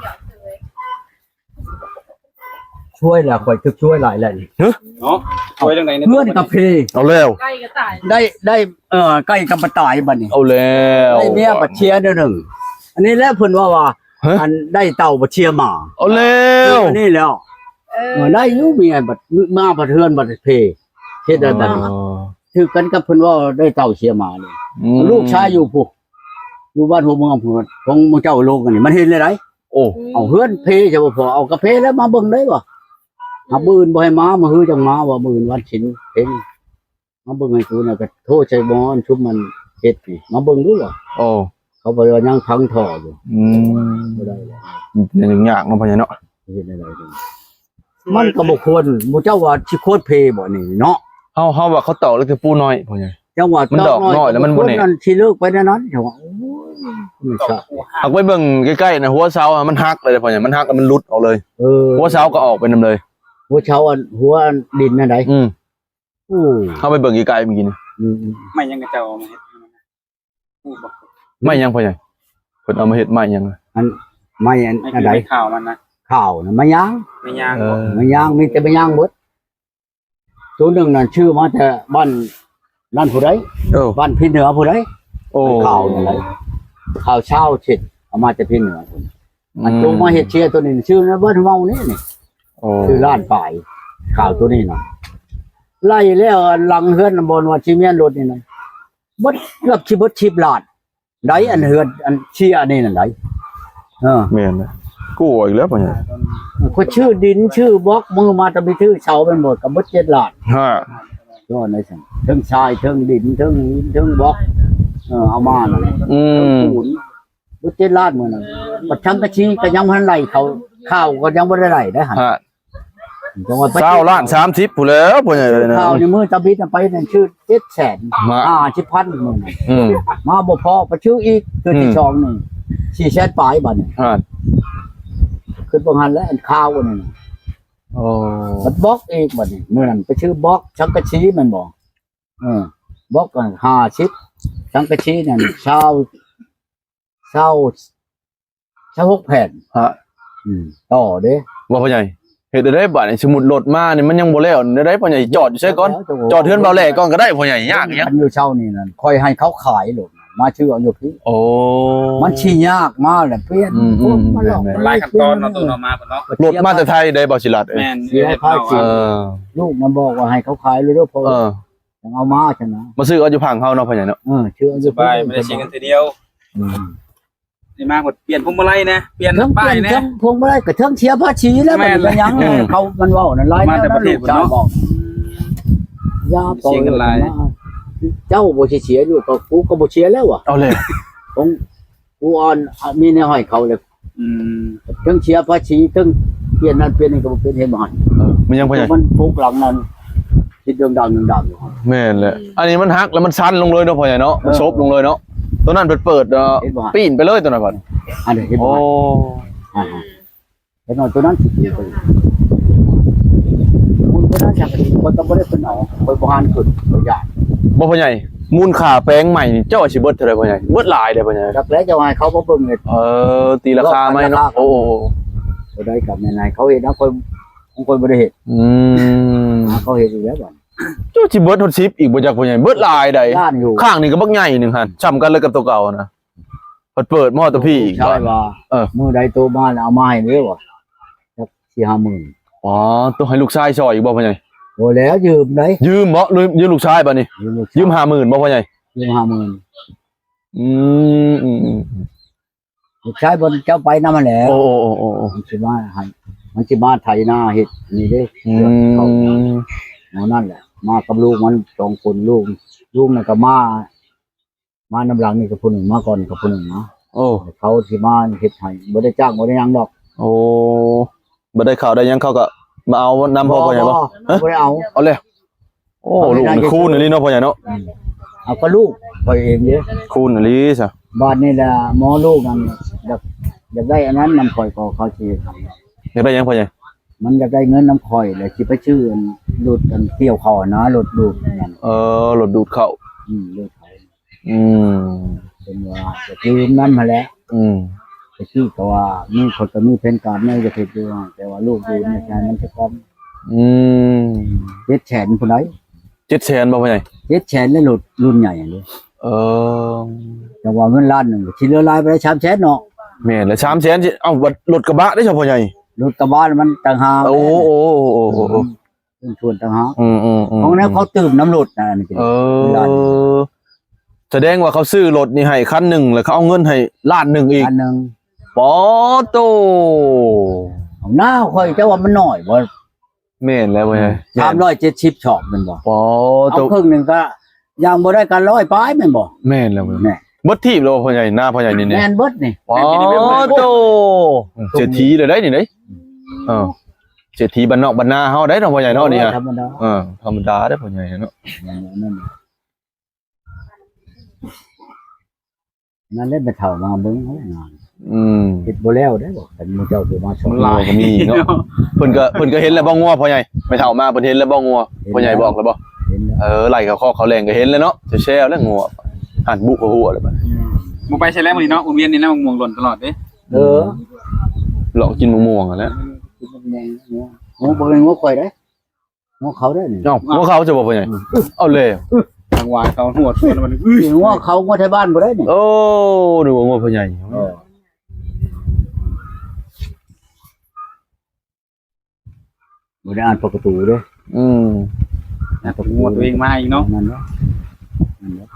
ຊ່ວຍແລ້ວ ຂ້ອຍຖືກຊ່ວຍຫຼາຍແລ້ວນີ້ ຮະ? ເນາະ ຊ່ວຍຈັ່ງໃດ ເຮືອນກະເພ ເອົາແລ້ວ ໄກ່ກໍຕາຍ ໄດ້ ໄດ້ ເອີ ໄກ່ກໍມາຕາຍບັດນີ້ ເອົາແລ້ວ ໄດ້ເມຍບັດເຊຍແນວໜຶ່ງ ອັນນີ້ແຫຼະເພິ່ນເວົ້າວ່າ ຮະ? ອັນໄດ້ເຕົ່າບັດເຊຍໝາ ເອົາແລ້ວ ອັນນີ້ແລ້ວ ເອີ ເອີ ໄດ້ຢູ່ເມຍບັດ ມາບັດເຮືອນບັດເພ ເຮັດໄດ້ບັດນີ້ ອໍ ຖືກກັນກັບເພິ່ນເວົ້າໄດ້ເຕົ່າເຊຍໝານີ້ ອືມ ລູກຊາຍຢູ່ພຸ້ນ ຢູ່ບ້ານຫົວເມືອງພຸ້ນ ຂອງໝູ່ເຈົ້າລົງອັນນີ້ ມັນເຫັນແລ້ວໃດ ໂອ້ ເອົາເຮືອນເພ ສະເພາະເອົາກາເພແລ້ວມາເບິ່ງໄດ້ບໍ່ ຫາມື້ອື່ນບໍ່ໃຫ້ມາ ມື້ຮືຈັ່ງມາວ່າມື້ອື່ນວັນສິນເພັງ ມາເບິ່ງໃຫ້ກູນະ ກະໂທໃສ່ໝໍອັນຊຸມມັນເຮັດນີ້ ມາເບິ່ງດູວ່າ ໂອ້ ເຂົາບໍ່ໄດ້ວ່າຍັງຝັງທໍ່ຢູ່ ອືມ ບໍ່ໄດ້ແລ້ວ ຍາກເນາະ ພໍ່ໃຫຍ່ເນາະ ເຮັດແນວໃດ ມັນກໍບໍ່ຄວນ ໝູ່ເຈົ້າວ່າຊິຄວນເພບໍ່ນີ້ເນາະ ເຮົາ ເຮົາວ່າເຂົາຕອກເລັກຕະປູນ້ອຍ ພໍ່ໃຫຍ່ ຈັ່ງວ່າມັນດອກນ້ອຍແລ້ວມັນບໍ່ແນ່ ມັນຊິເລີກໄປແນວນັ້ນ ຈັ່ງວ່າ ໂອ້ຍ ມັນຊະ ຫາກໄປເບິ່ງໃກ້ໆນະ ຫົວເສົາມັນຫັກເລີຍ ພໍ່ໃຫຍ່ ມັນຫັກແລ້ວມັນຫຼຸດອອກເລີຍ ເອີ ຫົວເສົາກໍອອກໄປນຳເລີຍ ຫົວເສົາອັນ ຫົວອັນດິນຫັ້ນໃດ ອືມ ໂອ້ ເຮົາໄປເບິ່ງໃກ້ໆມື້ກີ້ນີ້ ອືມ ໄມ້ຫຍັງເຂົາເຈົ້າເອົາມາເຮັດ ຮູ້ບໍ່ ໄມ້ຫຍັງພໍ່ໃຫຍ່ ເພິ່ນເອົາມາເຮັດໄມ້ຫຍັງ ອັນ ໄມ້ອັນ ໄມ້ ອັນໃດ ໄມ້ຂາວມັນນະ ຂາວນະ ໄມ້ຍາງ ໄມ້ຍາງ ເອີ ບໍ່ ໄມ້ຍາງ ມີແຕ່ໄມ້ຍາງໝົດ ໂຕໜຶ່ງນັ້ນຊື້ມາແຕ່ບ້ານນັ້ນຜູ້ໃດ ເອີ ບ້ານພີເໜືອຜູ້ໃດ ໂອ້ ຂາວນັ້ນແຫຼະ ຂາວຊາວເຈັດ ເອົາມາແຕ່ພີເໜືອພຸ້ນ ອືມ ອັນຕົວມາເຮັດເຊຍໂຕນີ້ ຊື້ໃນບ້ານເຮົານີ້ນີ້ ໂອ້ ຊື້ລ້ານປາຍ ຂາວໂຕນີ້ນະ ໄລ່ແລ້ວຫຼັງເຮືອນບ່ອນວ່າຊິແມ່ນລົດນີ້ນະ ເບິດ ເກືອບຊິເບິດສິບລ້ານ ໄດ້ອັນເຮືອນ ອັນເຊຍອັນນີ້ນັ້ນໄດ ເອີ ແມ່ນແຫຼະ ກົວອີກແລ້ວພໍ່ໃຫຍ່ ເອີ ຂ້ອຍຊື້ດິນຊື້ບລັອກ ມື້ມາແຕ່ໄປຊື້ເສົາແມ່ນບໍ່ ກໍເບິດເຈັດລ້ານ ຮະ ຍ້ອນໄດ້ຊັ້ນ ເທິງຊາຍ ເທິງດິນ ເທິງຫີນ ເທິງບລັອກ ເອີ ເອົາມານັ້ນແຫຼະ ອືມ ເທິງປູນ ເບິດເຈັດລ້ານມື້ນັ້ນ ບັດສັງກະສີກໍຍັງບໍ່ທັນໄດ້ເຂົ້າ ຂ້າວກໍຍັງບໍ່ໄດ້ໄດ້ເດ້ຫັ້ນ ຮະ ຈັງວ່າໄປຊາວລ້ານ ສາມສິບພຸ້ນແຫຼ້ວ ພໍ່ໃຫຍ່ເອີຍນະ ຂ້າວໃນມື້ຕາບິດນະ ໄປນັ້ນຊື້ເຈັດແສນ ຮະ ຫ້າສິບພັນມື້ນັ້ນ ອືມ ມາບໍ່ພໍໄປຊື້ອີກເທື່ອທີ ອືມ ສອງນີ້ ສີ່ແສນປາຍບາດນີ້ ຮະ ຄືບໍ່ຫັ້ນແຫຼະ ອັນຂາວອັນນັ້ນ ໂອ້ ບັດບລັອກອີກບາດນີ້ ມື້ນັ້ນໄປຊື້ບລັອກສັງກະສີແມ່ນບໍ່ ເອີ ບລັອກຫັ້ນຫ້າສິບ ສັງກະສີນັ້ນຊາວ ຊາວ ຊາວຫົກແຜ່ນ ຮະ ອືມ ຕໍ່ເດ້ ວ່າພໍ່ໃຫຍ່ ເຮັດແນວໃດບາດນີ້ ສົມມຸດລົດມານີ້ມັນຍັງບໍ່ແລ້ວ ແນວໃດພໍ່ໃຫຍ່ ຈອດຢູ່ໃສກ່ອນ ຈອດເຮືອນບ່າວແຫຼກ່ອນກໍໄດ້ພໍ່ໃຫຍ່ ຍາກຫຍັງ ອັນຢູ່ເຊົ້ານີ້ນັ້ນ ຂ້ອຍໃຫ້ເຂົາຂາຍໂລດ ມາຊື້ເອົາຢູ່ພີ້ ໂອ້ ມັນຊິຍາກມາແຫຼະ ປ່ຽນ ອືມ ອືມ ພວກມັນຫຼອກ ແມ່ນໆ ມັນຫຼາຍຂັ້ນຕອນເນາະ ໂຕເນາະ ມາເນາະ ລົດມາແຕ່ໄທໄດ໋ ບ່າວສີລັດ ແມ່ນ ເສຍພາສີ ເອີ ລູກມັນບອກວ່າໃຫ້ເຂົາຂາຍໂລດເດີ ເພາະວ່າ ເອີ ຈັ່ງເອົາມາຊັ້ນນະ ມາຊື້ເອົາຢູ່ຝັ່ງເຮົາເນາະ ພໍ່ໃຫຍ່ເນາະ ເອີ ຊື້ເອົາຢູ່ ສະບາຍ ບໍ່ໄດ້ເສຍເງິນເທື່ອດຽວ ອືມ ນີ້ມາກໍປ່ຽນພວງມາໄລແດ່ ປ່ຽນປ້າຍແດ່ ເທິງປ່ຽນເທິງພວງມາໄລກໍເທິງເສຍພາສີແລ້ວ ແມ່ນ ມັນເປັນຫຍັງ ອືມ ເຂົາມັນເວົ້ານັ້ນຫຼາຍ ມາແຕ່ປະເທດພຸ້ນເນາະ ຢ່າ ເສຍເງິນຫຼາຍ ເຈົ້າບໍ່ຊິເສຍຢູ່ ກໍ ກູກໍບໍ່ເສຍແລ້ວວ່າ ເອົາແລ້ວ ຂອງ ກູອ່ອນ ອາ ມີແນວໃຫ້ເຂົາແລ້ວ ອືມ ເທິງເສຍພາສີ ເທິງປ່ຽນນັ້ນປ່ຽນນີ້ກໍບໍ່ເປັນ ເຫັນບໍ່ຫັ້ນ ເອີ ມັນຍັງ ມັນປຸກຫຼັງນັ້ນ ຄິດເລື່ອງດັງເລື່ອງດັງຢູ່ ແມ່ນແຫຼະ ອັນນີ້ມັນຫັກແລ້ວມັນສັ່ນລົງເລີຍເນາະ ພໍ່ໃຫຍ່ເນາະ ເອີ ມັນໂຊບລົງເລີຍເນາະ ໂຕນັ້ນເພິ່ນເປີດ ເອີ ເຫັນບໍ່ ປີ້ນໄປເລີຍໂຕນັ້ນບັດ ອັນນີ້ເຫັນບໍ່ ໂອ້ ອ່າ ເຫັນບໍ່ ໂຕນັ້ນຊິປີນໄປ ມັນບໍ່ໄດ້ຈັກ ມັນກໍບໍ່ໄດ້ເພິ່ນເອົາ ເພິ່ນບໍ່ຫັນຂຶ້ນ ເພິ່ນຢ້ານ ບໍ່ ພໍ່ໃຫຍ່ ມູນຄ່າແປງໃໝ່ນີ້ ເຈົ້າວ່າຊິເບິດເທົ່າໃດ ພໍ່ໃຫຍ່ ເບິດຫຼາຍເດ້ ພໍ່ໃຫຍ່ ຈັກແລ້ວ ເຈົ້າໃຫ້ເຂົາມາເບິ່ງເຮັດ ເອີ ຕີລາຄາໃໝ່ເນາະ ໂອ້ ໂອ້ ໂອ້ ບໍ່ໄດ້ກັບແມ່ນໃຫ້ເຂົາເຮັດນະ ຂ້ອຍ ຂອງຂ້ອຍບໍ່ໄດ້ເຮັດ ອືມ ຫາເຂົາເຮັດອີກແລ້ວບັດ ເຈົ້າຊິເບິດຮອດສິບອີກບໍ່ຈັກ ພໍ່ໃຫຍ່ ເບິດຫຼາຍໃດ ຂ້າງນີ້ກໍບັກໃຫຍ່ໜຶ່ງຫັ້ນ ສ່ຳກັນເລີຍກັບໂຕເກົ່ານະ ເພິ່ນເປີດມາຮອດໂຕພີ້ອີກ ໃຊ່ວ່າ ເອີ ມື້ໃດໂຕມາແລ້ວເອົາມາໃຫ້ເດີວ່າ ຈັກສີ່ຫ້າໝື່ນ ອໍ ໂຕໃຫ້ລູກຊາຍຊ່ອຍອີກບໍ່ ພໍ່ໃຫຍ່ ບໍ່ແລ້ວ ຢືມໃດ ຢືມບໍ່ ຢືມລູກຊາຍບັດນີ້ ຢືມລູກຊາຍ ຢືມຫ້າໝື່ນບໍ່ ພໍ່ໃຫຍ່ ຢືມຫ້າໝື່ນ ອືມ ອືມ ອືມ ລູກຊາຍເພິ່ນເຈົ້າໄປນຳຫັ້ນແຫຼະ ໂອ້ ໂອ້ ໂອ້ ໂອ້ ມັນຊິມາໃຫ້ ມັນຊິມາໄຖນາເຮັດນີ້ເດ້ ອືມ ເອົານັ້ນແຫຼະ ມາກັບລູກມັນສອງຄົນ ລູກ ລູກນັ້ນກໍມາ ມານຳຫຼັງນີ້ກໍຜູ້ໜຶ່ງ ມາກ່ອນກໍຜູ້ໜຶ່ງນະ ໂອ້ ເຂົາຊິມາເຮັດໃຫ້ ບໍ່ໄດ້ຈ້າງ ບໍ່ໄດ້ຫຍັງດອກ ໂອ້ ບໍ່ໄດ້ເຂົ້າໄດ້ຫຍັງ ເຂົາກໍມາເອົານຳພໍ່ ພໍ່ໃຫຍ່ບໍ່ ບໍ່ ບໍ່ໄດ້ເອົາ ເອົາແລ້ວ ໂອ້ ລູກນີ້ຄູນອີ່ຫຼີເນາະ ພໍ່ໃຫຍ່ເນາະ ອືມ ເອົາກໍລູກຂ້ອຍເອງເດ້ ຄູນອີ່ຫຼີຊະ ບາດນີ້ລະໝໍລູກນັ້ນ ຢາກ ຢາກໄດ້ອັນນັ້ນນຳຂ້ອຍ ກໍເຂົາຊິເຮັດໃຫ້ ຢາກໄດ້ຫຍັງ ພໍ່ໃຫຍ່ ມັນຢາກໄດ້ເງິນນຳຂ້ອຍ ແລ້ວຊິໄປຊື້ອັນ ລົດອັນກ່ຽວເຂົ້ານະ ລົດດູດນັ້ນ ເອີ ລົດດູດເຂົ້າ ອືມ ລົດໄຖ ອືມ ເພິ່ນວ່າຈະຢືມນຳຫັ້ນແຫຼະ ອືມ ຕະກີ້ກໍວ່າມີ ຂ້ອຍກໍມີແຜນການແນວຈະເຮັດຢູ່ ແຕ່ວ່າລູກຢູ່ໃນໃຈມັນຈະກ່ອນ ອືມ ເຈັດແສນພຸ້ນໃດ໋ ເຈັດແສນບໍ່ພໍ່ໃຫຍ່? ເຈັດແສນ ແລະ ລົດລຸ້ນໃຫຍ່ຫັ້ນເດ້ ເອີ ແຕ່ວ່າເງິນລ້ານໜຶ່ງ ຊິເຫຼືອຫຼາຍປານໃດ ສາມແສນເນາະ ແມ່ນແຫຼະ ສາມແສນ ຊິເອົາ ລົດກະບະເດ້ຊະພໍ່ໃຫຍ່? ລົດກະບະມັນຕ່າງຫາກ ໂອ້ ໂອ້ ໂອ້ ໂອ້ ໂອ້ ເປັນສ່ວນຕ່າງຫາກ ອືມໆໆໆ ຂອງແນວເຂົາຕື່ມນຳລົດນະ ອັນນີ້ ເອີ ສະແດງວ່າເຂົາຊື້ລົດນີ້ໃຫ້ຄັນໜຶ່ງ ແລ້ວເຂົາເອົາເງິນໃຫ້ລ້ານໜຶ່ງອີກ ລ້ານໜຶ່ງ ປາໂຕ ເອົາໜ້າຂ້ອຍ ເຈົ້າວ່າມັນໜ້ອຍບໍ່? ແມ່ນແລ້ວເວີຍ ອືມ ສາມຮ້ອຍເຈັດສິບສອບແມ່ນບໍ່? ປາໂຕ ເອົາເຄິ່ງໜຶ່ງກໍຢ່າງບໍ່ໄດ້ກໍຮ້ອຍປາຍແມ່ນບໍ່? ແມ່ນແລ້ວເວີຍ ແມ່ນ ເບິດທີບແລ້ວບໍ່ພໍ່ໃຫຍ່ ນາພໍ່ໃຫຍ່ນີ້ ແມ່ນເບິດນີ້ ປາໂຕ ເສດຖີເລີຍໄດ໋ນີ້ເດ້ ເອີ ເສດຖີບ້ານນອກບ້ານນາເຮົາໄດ໋ເນາະພໍ່ໃຫຍ່ເນາະ ໂອ້ຍ ນີ້ຮະ ທຳມະດາ ເອີ ທຳມະດາເດ້ພໍ່ໃຫຍ່ເນາະ ນັ້ນແຫຼະ ແມ່ເຖົ້າມາເບິ່ງເອົາງານ ອືມ ເຮັດບໍ່ແລ້ວເດ້ ຄັນໝູ່ເຈົ້າຊິມາຊ່ອຍ ມັນຫຼາຍ ງົວກໍມີເນາະ ເພິ່ນກໍ ເພິ່ນກໍເຫັນແລ້ວບໍ່ງົວພໍ່ໃຫຍ່? ແມ່ເຖົ້າມາເພິ່ນເຫັນແລ້ວບໍ່ງົວ? ເຫັນແລ້ວ ພໍ່ໃຫຍ່ບອກແລ້ວບໍ່? ເຫັນແລ້ວ ເອີ ໄລ່ເຂົ້າຄອກເຂົ້າແຫຼງກໍເຫັນແລ້ວເນາະ ແຊວໆແລ້ວງົວ ຫັນບຸເຂົ້າຫົວແລ້ວບັດ ອືມ ບໍ່ໄປໃສແລ້ວມື້ນີ້ເນາະ ວົງວຽນນີ້ນະ ໝາກມ່ວງຫຼົ່ນຕະຫຼອດເດ້ ເອີ ເລາະກິນໝາກມ່ວງຫັ້ນແຫຼະ ກິນໝາກມ່ວງ ງົວ ງົວ ບໍ່ແມ່ນງົວຂ້ອຍເດ້. ງົວເຂົາໄດ໋ນີ້ ເອົ້າ ງົວເຂົາຈະບໍ່ພໍ່ໃຫຍ່? ອືມ ເອົາແລ້ວ ທາງວາຍເຂົາຫົວຊວນມັນ ງົວເຂົາ ງົວໄທບ້ານບໍ່ໄດ້ນີ້ ໂອ້ ນຶກວ່າງົວພໍ່ໃຫຍ່ ເອີ ບໍ່ໄດ້ອ່ານປະຕູເດ້ ອືມ ອ່ານປະຕູ ງົວຕົວເອງມາອີກເນາະ ນັ້ນແຫຼະ ນັ້ນແຫຼະ.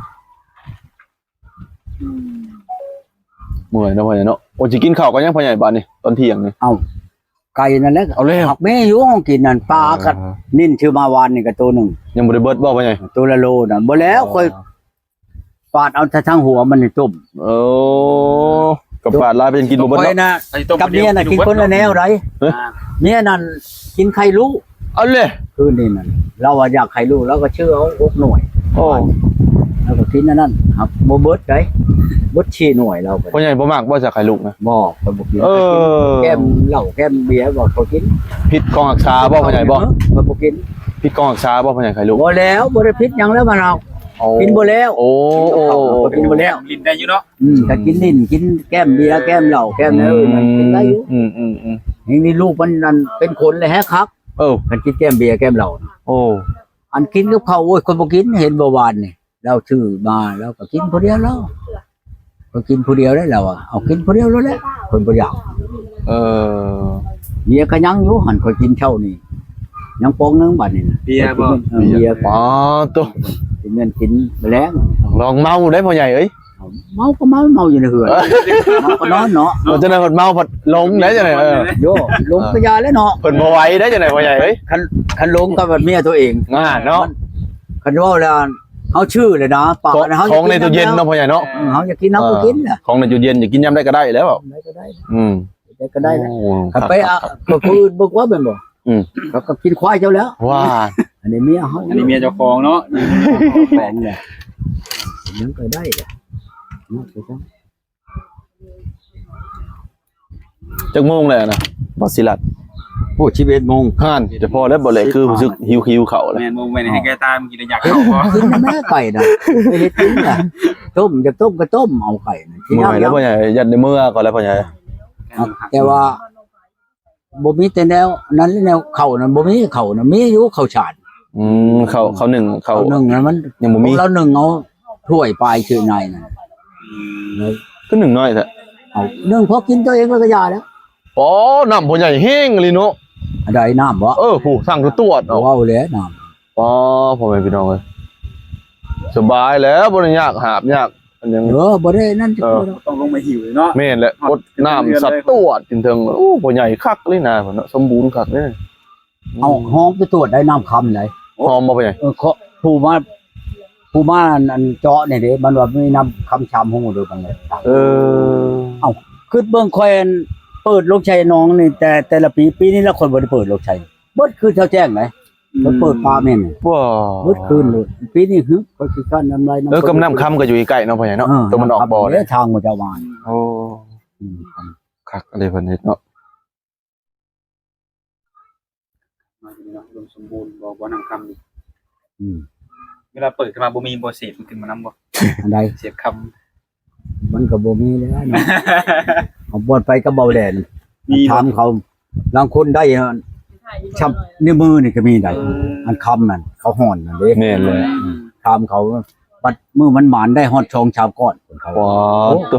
ເມື່ອຍເນາະພໍ່ໃຫຍ່ເນາະ ໂອ້ ຊິກິນເຂົ້າກັນຍັງພໍ່ໃຫຍ່ບາດນີ້ ຕອນທ່ຽງນີ້ ເອົ້າ ໄກ່ນັ້ນແຫຼະ ເອົາແລ້ວ ຫາກມີຢູ່ຂອງກິນນັ້ນ ປາກໍ ເອີ ນິນຊື້ມາວານນີ້ກໍໂຕໜຶ່ງ ຍັງບໍ່ໄດ້ເບິດບໍ່ພໍ່ໃຫຍ່? ໂຕລະໂລນະ ບໍ່ແລ້ວ ອໍ ຂ້ອຍປາດເອົາແຕ່ທາງຫົວມັນນີ້ຕົ້ມ ເອີ ກໍປາດຫຼາຍໄປຈັ່ງກິນບໍ່ເບິດເນາະ ຂ້ອຍນະ ກັບເມຍນະກິນຄົນລະແນວໃດ໋ ຮະ ເມຍນັ້ນກິນໄຂ່ລູກ ເອົາເລີຍ ຄືນນີ້ນັ້ນ ລາວວ່າຢາກໄຂ່ລູກ ລາວກໍຊື້ເອົາຫົກໜ່ວຍ ໂອ້ ລາວກໍກິນອັນນັ້ນ ຫາກບໍ່ເບິດໃດ ເບິດສີ່ໜ່ວຍລາວກໍ ພໍ່ໃຫຍ່ບໍ່ມັກບໍ່ຊະໄຂ່ລູກນະ? ບໍ່ ຂ້ອຍບໍ່ກິນ ເອີ ແກ້ມເຫຼົ້າແກ້ມເບຍບໍ່ ຂ້ອຍກິນ ຜິດຂອງຮັກສາບໍ່ພໍ່ໃຫຍ່ບໍ່? ຂ້ອຍບໍ່ກິນ ຜິດຂອງຮັກສາບໍ່ພໍ່ໃຫຍ່ໄຂ່ລູກ? ບໍ່ແລ້ວ ບໍ່ໄດ້ຜິດຫຍັງແລ້ວ ມັນເອົາ ໂອ້ ກິນບໍ່ແລ້ວ ໂອ້ ໂອ້ ກິນບໍ່ແລ້ວ ຫຼິ້ນໄດ້ຢູ່ເນາະ ອືມ ກໍກິນຫຼິ້ນ ກິນແກ້ມເບຍ ເອີ ແກ້ມເຫຼົ້າ ແກ້ມແນວອື່ນ ອືມ ມັນກິນໄດ້ຢູ່ ອືມໆໆ ນີ້ ນີ້ລູກມັນນັ້ນເປັນຄົນແລ້ວແຮງຄັກ ເອີ ຄັນກິນແກ້ມເບຍແກ້ມເຫຼົ້າ ໂອ້ ອັນກິນກັບເຂົ້າ ໂອ້ຍ ຂ້ອຍບໍ່ກິນ ເຫັນບໍ່ວານນີ້ ລາວຊື້ມາ ລາວກໍກິນຜູ້ດຽວລາວ ຂ້ອຍກິນຜູ້ດຽວໄດ້ລາວວ່າ ເອົາກິນຜູ້ດຽວໂລດແຫຼະ ເພິ່ນບໍ່ຢາກ ເອີ ເບຍກໍຍັງຢູ່ຫັ້ນ ຂ້ອຍກິນເຊົ້ານີ້ ຍັງປອງໜຶ່ງບາດນີ້ນະ ເບຍບໍ່? ເອີ ເບຍ ປາໂຕ ຊິແມ່ນກິນແລງ ລອງເມົາໄດ໋ພໍ່ໃຫຍ່ເອີຍ ເມົາກໍເມົາ ເມົາຢູ່ໃນເຮືອນ ເມົາກໍນອນເນາະ ເອີ ຈັ່ງໃດເພິ່ນເມົາພັດຫຼົງໄດ໋ຈັ່ງໃດ ເອີ ໂຢ ຫຼົງກໍຢ່າແລ້ວເນາະ ເພິ່ນບໍ່ໄຫວໄດ໋ຈັ່ງໃດພໍ່ໃຫຍ່ເອີຍ ຄັນ ຄັນຫຼົງກໍບັດເມຍຕົວເອງ ອ່າ ເນາະ ຄັນເວົ້າແລ້ວ ເຮົາຊື່ແລ້ວນະ ປາກເຮົາຂອງໃນຕູ້ເຢັນເນາະພໍ່ໃຫຍ່ເນາະ ເອີ ເຮົາຢາກກິນເຮົາກໍກິນແຫຼະ ຂອງໃນຕູ້ເຢັນຢາກກິນຍາມໃດກໍໄດ້ແລ້ວ ຍາມໃດກໍໄດ້ ອືມ ຢາມໃດກໍໄດ້ ໂອ້ ຄັນໄປ ຄັນໄປ ເອີ ຜູ້ອື່ນເບິ່ງວ່າແມ່ນບໍ່? ອືມ ເຂົາກໍກິນຄວາຍເຈົ້າແລ້ວ ວ່າ ອັນນີ້ເມຍເຮົາ ອັນນີ້ເມຍເຈົ້າຂອງເນາະ ຂອງແຫຼະ ຍັງກໍໄດ້ແຫຼະ ເນາະ ຈັກໂມງແລ້ວນະ ບໍ່ຊິລັດ? ໂອ້ ສິບເອັດໂມງ ຫັ້ນ ຈະພໍແລ້ວບໍ່ແລ ຄືຮູ້ສຶກຫິວໆເຂົ້າແລ້ວ ແມ່ນບໍ່ ແມ່ນໃຫ້ແກຕາຍ ມັນກິນໄດ້ຢາກເຂົ້າບໍ່? ກິນນະແມ່ໄກ່ນະ ໄປເຮັດກິນນະ ຕົ້ມ ຢາກຕົ້ມກໍຕົ້ມເອົາໄກ່ນະ ເມື່ອຍແລ້ວພໍ່ໃຫຍ່ ຢ້ານໄດ້ເມືອກ່ອນແລ້ວພໍ່ໃຫຍ່ ແຕ່ວ່າ ບໍ່ມີແຕ່ແນວນັ້ນ ແນວເຂົ້ານັ້ນ ບໍ່ມີເຂົ້ານະ ມີຢູ່ເຂົ້າສານ ອືມ ເຂົ້າ ເຂົ້າໜຶ້ງ ເຂົ້າ ເຂົ້າໜຶ້ງນັ້ນມັນ ຍັງບໍ່ມີ ລາວໜຶ້ງເອົາຖ້ວຍປາຍຊື່ໃນນັ້ນ ອືມ ຄືໜຶ້ງນ້ອຍແທ້ ເອົາໜຶ້ງພໍກິນຕົວເອງແລ້ວກໍຢ່າແລ້ວ ອໍ ນ້ຳພໍ່ໃຫຍ່ແຮງອີ່ຫຼີເນາະ ອັນໃດນ້ຳບໍ່? ເອີ ຜູ້ສັ່ງຕະຕວດເນາະ ເວົ້າແລ້ວນ້ຳ ອໍ ພໍ່ແມ່ພີ່ນ້ອງເອີຍ ສະບາຍແລ້ວ ບໍ່ໄດ້ຍາກຫາບຍາກ ອັນຫຍັງ ເອີ ບໍ່ໄດ້ນັ້ນ ເອີ ຕ້ອງລົງມາຫິວເນາະ ແມ່ນແຫຼະ ກົດນ້ຳສັດຕວດຂຶ້ນເທິງ ໂອ້ ພໍ່ໃຫຍ່ຄັກເລີຍນາເນາະ ສົມບູນຄັກເລີຍ ເອົາ ອືມ ຫ້ອງໄປຕວດໄດ້ນ້ຳຄຳໃດ ຫອມບໍ່ພໍ່ໃຫຍ່? ເອີ ເຂົາ ຜູ້ມາ ຜູ້ມາ ອັນ ອັນເຈາະນີ້ເດ້ ມັນວ່າມີນ້ຳຄຳຊາມຮູເດີ ເອີ ເອົ້າ ຄິດເບິ່ງຂ້ອຍ ອັນ ເປີດລົງໃສ່ໜອງນີ້ ແຕ່ ແຕ່ລະປີ ປີນີ້ລະຂ້ອຍບໍ່ໄດ້ເປີດລົງໃສ່ ເບິດຄືນເຊົາແຈ້ງໃດ ເພິ່ນເປີດປາແມ່ນ ວ້າ ເບິດຄືນໂລດ ປີນີ້ຫຶ ຂ້ອຍຂີ້ຄ້ານນ້ຳລາຍນ້ຳ ເອີ ກັບນ້ຳຄຳກໍຢູ່ໃກ້ໆເນາະ ພໍ່ໃຫຍ່ເນາະ ເອີ ຕົວມັນອອກບໍ່ເດ້ ທາງເຂົາເຈົ້າວ່າ ໂອ້ ອືມ ຄັກເລີຍເພິ່ນເຮັດເນາະ ອຸດົມສົມບູນ ບໍ່ ບໍ່ນ້ຳຄຳນີ້ ອືມ ເວລາເປີດຂຶ້ນມາບໍ່ມີບໍ່ເສດ ມັນຂຶ້ນມານຳບໍ່? ອັນໃດ? ເສດຄຳ ມັນກໍບໍ່ມີແລ້ວເນາະ ເອົາບ່ອນໄປກັບເບົາແດນ ມີບໍ່? ຖາມເຂົາ ລາງຄົນໄດ້ ຊ່ຳ ໃນມືນີ້ກໍມີໄດ໋ ເອີ ອັນຄຳນັ້ນ ເຂົາຮ້ອນນັ້ນເດ້ ແມ່ນແລ້ວ ອືມ ຖາມເຂົາ ບັດມື້ມັນໝານໄດ້ຮອດສອງສາມກ້ອນ ເຂົາ ວ້າວ ໂອ້ ໂຕ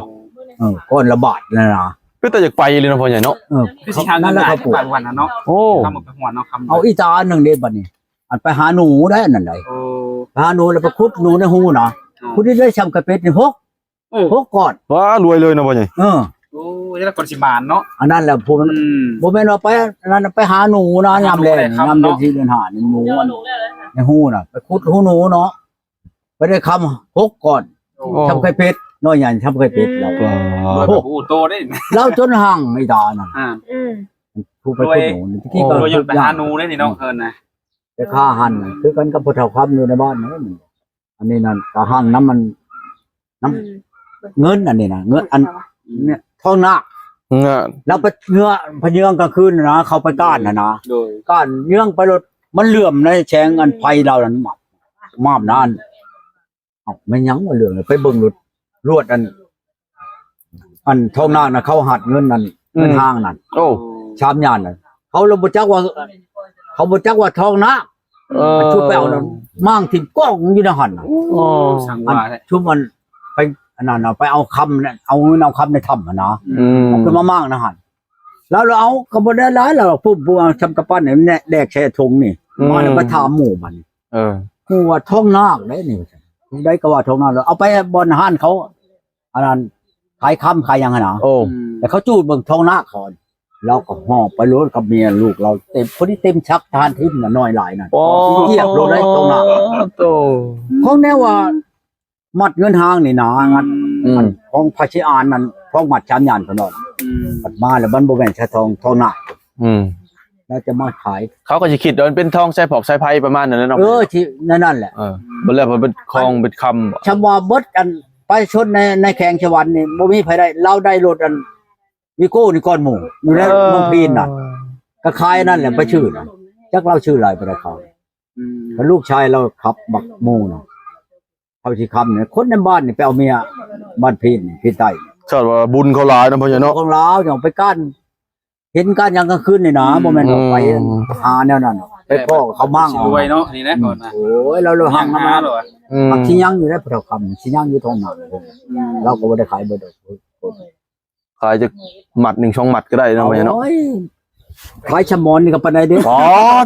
ເອີ ກ້ອນລະບາດນັ້ນນະ ເປັນຕາຢາກໄປເລີຍເນາະ ພໍ່ໃຫຍ່ເນາະ ເອີ ຄືຊິຫາເງິນຫຼາຍກວ່າຫັ້ນນະເນາະ ໂອ້ ຄຳເອົາໄປຮອອດເນາະ ຄຳ ເອົາອີກຕາອັນໜຶ່ງເດ້ບັດນີ້ ອັນໄປຫາໜູໄດ໋ ອັນນັ້ນໄດ໋ ໂອ້ ໄປຫາໜູແລ້ວໄປຂຸດໜູໃນຮູນະ ອໍ ຂຸດໄດ້ຊ່ຳກະເປັດນີ້ຫົກ ຫົກກ້ອນ ວ້າ ລວຍເລີຍເນາະພໍ່ໃຫຍ່ ເອີ ໂອ້ຍ ແລ້ວກ່ອນຊິໝານເນາະ ອັນນັ້ນແຫຼະ ຜູ້ມັນ ອືມ ບໍ່ແມ່ນວ່າໄປ ອັນນັ້ນໄປຫາໜູນະ ຍາມແລງ ຍາມເດືອນສີ່ເດືອນຫ້ານີ້ ໜູໃນຮູນະ ໄປຂຸດຮູໜູເນາະ ໄປໄດ້ຄຳຫົກກ້ອນ ໂອ້ ຊ່ຳໄຂ່ເພັດ ນ້ອຍໃຫຍ່ຊ່ຳໄຂ່ເພັດລາວ ໂອ້ ໂຕເດ້ ລາວຈົນຮັ່ງອີ່ຕານັ້ນ ອ່າ ອືມ ຜູ້ໄປຂຸດໜູນີ້ ຕະກີ້ກໍ ໂອ້ ໄປຫາໜູເດ້ນີ້ເນາະ ເອີ ເອີ້ນນະ ແຕ່ຂ້າຫັ້ນ ອືມ ຄືກັນກັບພໍ່ເຖົ້າຄຳຢູ່ໃນບ້ານນັ້ນ ອັນນີ້ນັ້ນກໍຮັ່ງນຳມັນ ນຳ ອືມ ເງິນອັນນີ້ນະ ເງິນອັນ ອືມ ເນຍ ທອງນາກ ນະ ລາວໄປເງືອ ໄປເຍືອງກາງຄືນນະ ເຂົ້າໄປກ້ານຫັ້ນນະ ໂດຍ ກ້ານເຍືອງໄປໂລດ ມັນເຫຼື້ອມໃນແສງອັນໄຟລາວນັ້ນ ມາບນັ້ນ ເອົ້າ ແມ່ນຫຍັງວະເລື່ອງ ໄປເບິ່ງໂລດ ລວດອັນ ອັນທອງນາກນະ ເຂົາຫັດເງິນນັ້ນ ອືມ ເງິນຫ້າງນັ້ນ ໂອ້ ຊາມຍານນັ້ນ ເຂົາລະບໍ່ຈັກວ່າ ເຂົາບໍ່ຈັກວ່າທອງນາກ ເອີ ອັນຊຸມໄປເອົານັ້ນ ມ້າງຖິ້ມກ້ອງຢູ່ໃນຫັ້ນນະ ໂອ້ ຊ່າງວ່າແທ້ ອັນຊຸມມັນໄປ ອັນນັ້ນນະ ໄປເອົາຄຳນັ້ນ ເອົາເງິນເອົາຄຳໃນຖ້ຳຫັ້ນນະ ອືມ ເອົາຂຶ້ນມາມ້າງໃນຫັ້ນ ລາວລະເອົາ ກໍບໍ່ໄດ້ຫຼາຍ ລາວປຸ້ມ ຜູ້ວ່າຊ່ຳກຳປັ້ນນີ້ ແນະ ແດກໃສ່ຖົງນີ້ ອືມ ມາແລ້ວໄປຖາມໝູ່ບັດນີ້ ເອີ ໝູ່ວ່າທອງນາກເດ້ນີ້ ຜູ້ໃດກໍວ່າທອງນາກ ເອົາໄປບ່ອນຮ້ານເຂົາ ອັນນັ້ນ ຂາຍຄຳຂາຍຫຍັງຫັ້ນນະ ໂອ້ ແລ້ວເຂົາຈູດເບິ່ງທອງນາກເຂົາ ລາວກໍຫອບໄປໂລດກັບເມຍລູກລາວ ເຕັມ ພໍດີເຕັມຊັກທະຫານຖິ້ມນະ ນ້ອຍຫຼາຍນັ້ນ ໂອ້ ຢຽບໂລດໄດ້ທອງນາກ ໂຕ ຂອງແນວວ່າມັດເງິນຫ້າງນີ້ນະ ອືມ ອັນຂອງພະຊິອານນັ້ນ ຂອງມັດຊາມຍານເພິ່ນວ່າ ອືມ ບັດມາແລ້ວມັນບໍ່ແມ່ນຊະທອງ ທອງນາກ ອືມ ລາວຈະມາຂາຍ ເຂົາກໍຊິຄິດວ່າມັນເປັນທອງສາຍພອກສາຍໄພປະມານນັ້ນແຫຼະເນາະ ເອີ ທີ່ແນວນັ້ນແຫຼະ ເອີ ບໍ່ແລ້ວເພິ່ນເປັນຂອງ ເປັນຄຳ ຊ່ຳວ່າເບິດອັນປະຊາຊົນໃນ ໃນແຂວງສະຫວັນນີ້ ບໍ່ມີໃຜໄດ້ ລາວໄດ້ລົດອັນວີໂກ້ນີ້ກ່ອນໝູ່ ຢູ່ໃນ ເອີ ເມືອງພີນນະ ກໍຂາຍອັນນັ້ນແຫຼະ ໄປຊື້ນະ ຈັກລາວຊື້ຫຼາຍປານໃດເຂົາ ອືມ ກໍລູກຊາຍລາວຂັບບັກໂມນະ ເຂົາຊິຄຳນີ້ ຄົນໃນບ້ານນີ້ໄປເອົາເມຍບ້ານພີນ ພີນໃຕ້ ຊາດວ່າບຸນເຂົາຫຼາຍເນາະ ພໍ່ໃຫຍ່ເນາະ ຂອງລາວຫຍັງໄປກ້ານ ເຫັນການຫຍັງກາງຄືນນີ້ນະ ອືມ ບໍ່ແມ່ນວ່າໄປ ອືມ ຫາແນວນັ້ນ ໄປພໍ້ເຂົາມ້າງເອົາ ລວຍເນາະ ນີ້ແຫຼະ ອືມ ກ່ອນນະ ໂອ້ຍ ລາວ ລາວຮັ່ງນຳມັນ ອືມ ມັກຊິຍັງຢູ່ໃນຜູ້ເຖົ້າຄຳ ຊິຍັງຢູ່ທ້ອງນາ ອືມ ລາວກໍບໍ່ໄດ້ຂາຍເບິດດອກ ຂາຍຈັກມັດໜຶ່ງສອງມັດກໍໄດ້ເນາະ ໂອ້ຍ ພໍ່ໃຫຍ່ເນາະ ຂາຍຊຳມອນນີ້ກໍປານໃດເດ້ ອໍ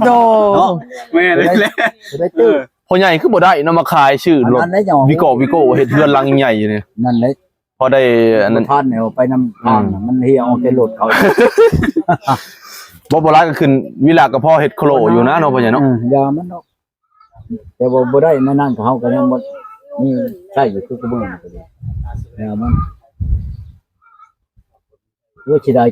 ໂທ້ ເນາະ ແມ່ນແຫຼະ ໄດ້ ໄດ້ ເອີ ພໍ່ໃຫຍ່ຄືບໍ່ໄດ້ເນາະ ມາຂາຍຊື້ລົດ ອັນນັ້ນແຫຼະ ວິໂກ້ ວິໂກ້ ເຮັດເຮືອນຫຼັງໃຫຍ່ຢູ່ນີ້ ນັ້ນແຫຼະ ພໍໄດ້ອັນນັ້ນ ບໍ່ທັນແລ້ວ ໄປນຳທາງ ອືມ ມັນເຮອອກແຕ່ລົດເຂົາ ບໍ່ ບໍ່ຫຼາຍກໍຂຶ້ນວິລະກໍພໍເຮັດໂຄໂລຢູ່ນະເນາະ ພໍ່ໃຫຍ່ເນາະ ເອີ ຢ່າມັນດອກ ແຕ່ວ່າບໍ່ໄດ້ໃນນັ້ນ ເຮົາກໍຍັງບໍ່ມີໃຊ້ຢູ່ຄືມື້ນີ້ກໍດີ ຢ່າມັນ ໂອ້ຍ ເສຍດາຍ